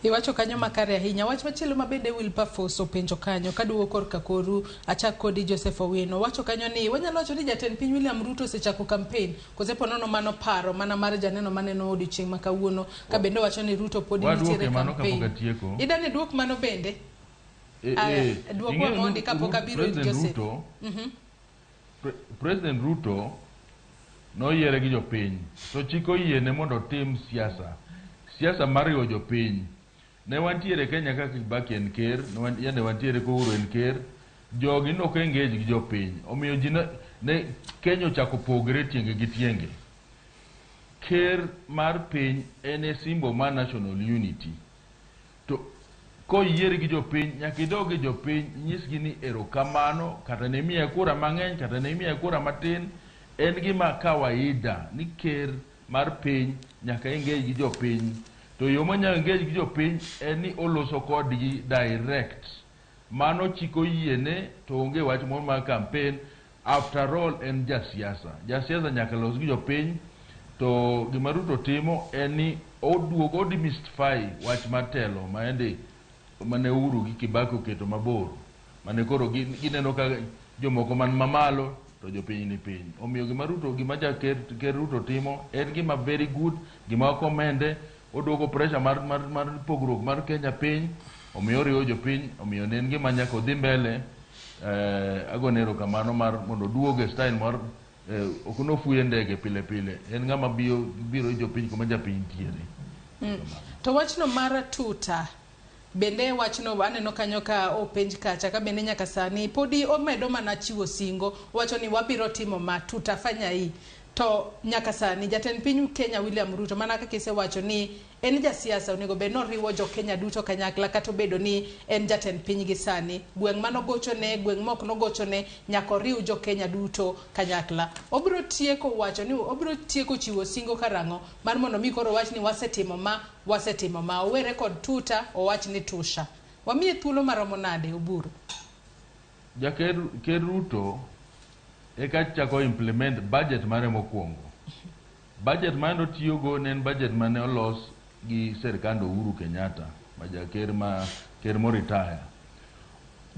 Iwacho kanyo makare ahinya. Wach machielo ma bende Wilberforce openjo kanyo kaduogo korka koru achak kodi Joseph Owino. Wacho kanyo ni wanyalo wacho ni jatend piny William Ruto osechako campaign kose po nono mano paro mana mar janeno maneno odiochieng' ma kawuono ka bende wacho ni Ruto pod nitiere Waduoke mano kapok campaign. atieko. Idani duok mano bende? Eh, Aya, eh, duokwa ing'eyo ni mondi kapok abiro ir President Joseph. Ruto, President Ruto noyiere gi jopiny to chik oyiene mondo otim siasa. Siasa mar riwo jopiny. Ne wantiere Kenya ka Kibaki en ker, yande wantiere ka Uhuru en ker, jogi nok engage gi jopiny. Omiyo ji ne, ne Kenya ochako pogre tienge gi tienge. Ker mar piny en e symbol mar national unity. To koyieri gi jopiny, nyaka idog e jopiny, inyisgi ni erokamano, kata ne imiya kura mang'eny, kata ne imiya kura matin. En gima kawaida ni ker mar piny nyaka engage gi jopiny. To yo monyalo engage gi jopiny en ni oloso kodgi direct. Mano chik oyiene to onge wach moro mar campaign. After all en jasiasa. Jasiasa nyaka los gi jopiny to gima Ruto timo en ni oduogo o demystify wach mar telo ma ende mane Uhuru gi Kibaki oketo mabor. Mane koro gineno ka jomoko man mamalo to jopiny ni piny. Omiyo gima Ruto gima ja ker, ker Ruto timo en gima very good, gima okomende, oduoko pressure mar pogruok mar Kenya piny, omiyo oriwo jopiny, omiyo ne en gima nyaka odhi mbele. Agone erokamano mar mondo oduog e style mar ok nofuye ndege pile pile. En ng'ama biro ir jopiny kuma japiny nitiere. To wachno mar tuta bende wachno aneno kanyo ka openj kacha ka bende nyaka sani podi omedo mana chiwo singo owacho ni wabiro timo ma tutafanya hii to nyaka sani jatend piny Kenya William Ruto mana kaka isewacho ni en jasiasa onego bed ni oriwo jo Kenya duto kanyakla kata obedo ni en jatend piny gi sani gweng' manogochone gweng' mok nogochone nyaka oriw jo Kenya duto kanyakla obiro tieko wacho ni obiro tieko chiwo singo karang'o mar mondo mi koro wach ni wasetimo ma wasetimo ma owere kod tuta owach ni tusha wamiye thuolo maromo nade Oburu? Jaker Ker Ruto eka chako implement budget mare mokwongo. Budget mane otiyogo ne en budget mane olos gi serikand Uhuru Kenyatta ma jaker ma ker moritaya.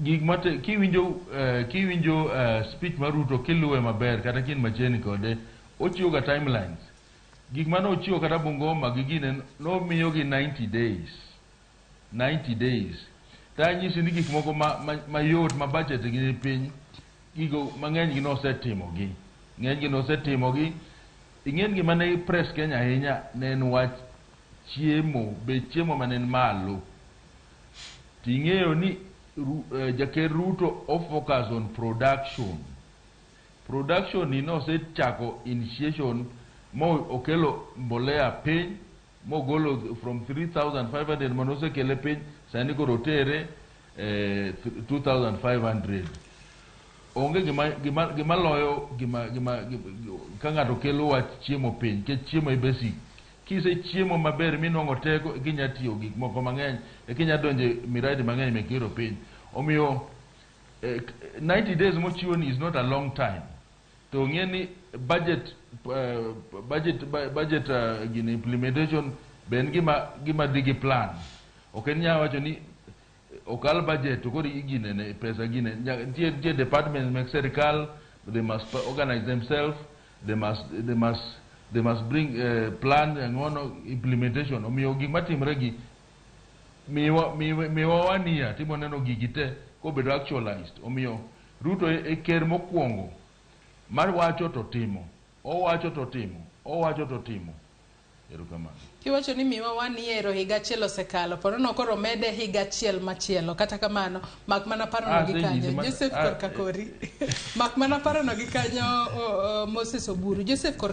Gik mate kiwinjo speech mar Ruto kiluwe maber kata kin machiegni kode ochiwo ga timelines. Gik mane ochiwo kata Bungoma gi gine nomiyogi 90 days. 90 days. Tanyisi ni gik moko mayot ma budget gi ni piny gigo mang'eny gi nosetimogi. Ng'eny gi nosetimogi. Ing'en gima ne press Kenya ahinya ne en wach chiemo, bech chiemo mane en malo. Ting'eyo ni jaker Ruto o focus on production. Production ni nosechako initiation mo okelo mbolea piny mogolo from 3500 manosekele piny sani koro otere 2500. Onge gima loyo gima ka ng'ato kelo wach chiemo piny nikech chiemo e basic. Kisechiemo maber minwang'o teko ginya tiyo gik moko mang'eny ekinya donje miradi mang'eny mek gero piny. Omiyo 90 days mochiwo ni is not a long time. To ng'e ni budget gini implementation be en gima dhi gi plan. Ok en nya wacho ni okal budget to koro iginene pesa gine. Nitie department mek serikal, they must organize themselves, they must bring plan ang'ono implementation. Omiyo gik matimre gi miwa wania timo neno gigi te kobedo actualized. Omiyo Ruto e ker mokwongo mar wacho to timo, owacho to timo, owacho to timo. Erokamano. Kiwacho ni miwa waniero higa achiel osekalo, ponono koro mede higa achiel machielo. Kata kamano, mak mana parono gi kanyo. Joseph korka kori. Mak mana parono gi kanyo Moses Oburu. Joseph korka